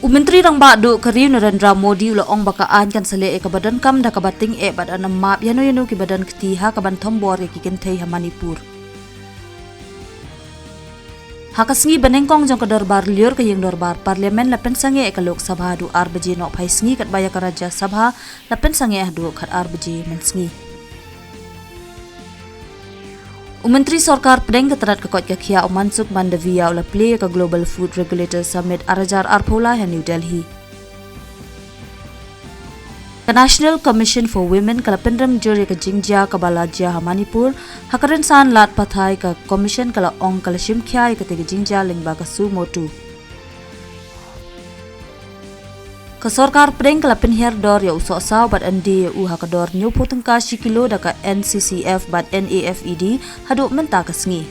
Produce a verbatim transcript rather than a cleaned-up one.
U Myntri Rangbah Duh ka ri u Narendra Modi u la ong ba ka aiñ kan sa leh ïa kaba donkam da kaba tyngeh bad yn ym map ïano ïano kiba don kti ha kaban thombor ïa ki kynthei ha Manipur. Ha ka sngi banyngkong jong ka dorbar lyiur ka ïing dorbar Parliament la pynsangeh ïa ka Lok Sabha haduh ar baje nohphai sngi katba ïa ka Rajya Sabha la pynsangeh haduh khatar baje mynsngi. U Myntri Sorkar Pdeng ka tnad ka koit ka khiah u Mansukh Mandaviya u la plie ïa ka Global Food Regulator Summit ar hajar arphew lai ha New Delhi. Ka National Commission for Women ka la pynrem jur ïa ka jingjia kaba la jia ha Manipur, ha ka rynsan lad pathai ka Commission ka la ong ka la shim khia ïa katei ka jingjia lyngba ka suo motu. Ka Sorkar Pdeng ka la pynhiar dor ïa u sohsaw bad yn die ïa u ha ka dor hynñiewphew tyngka shi kilo da ka N C C F bad N A F E D haduh mynta ka sngi.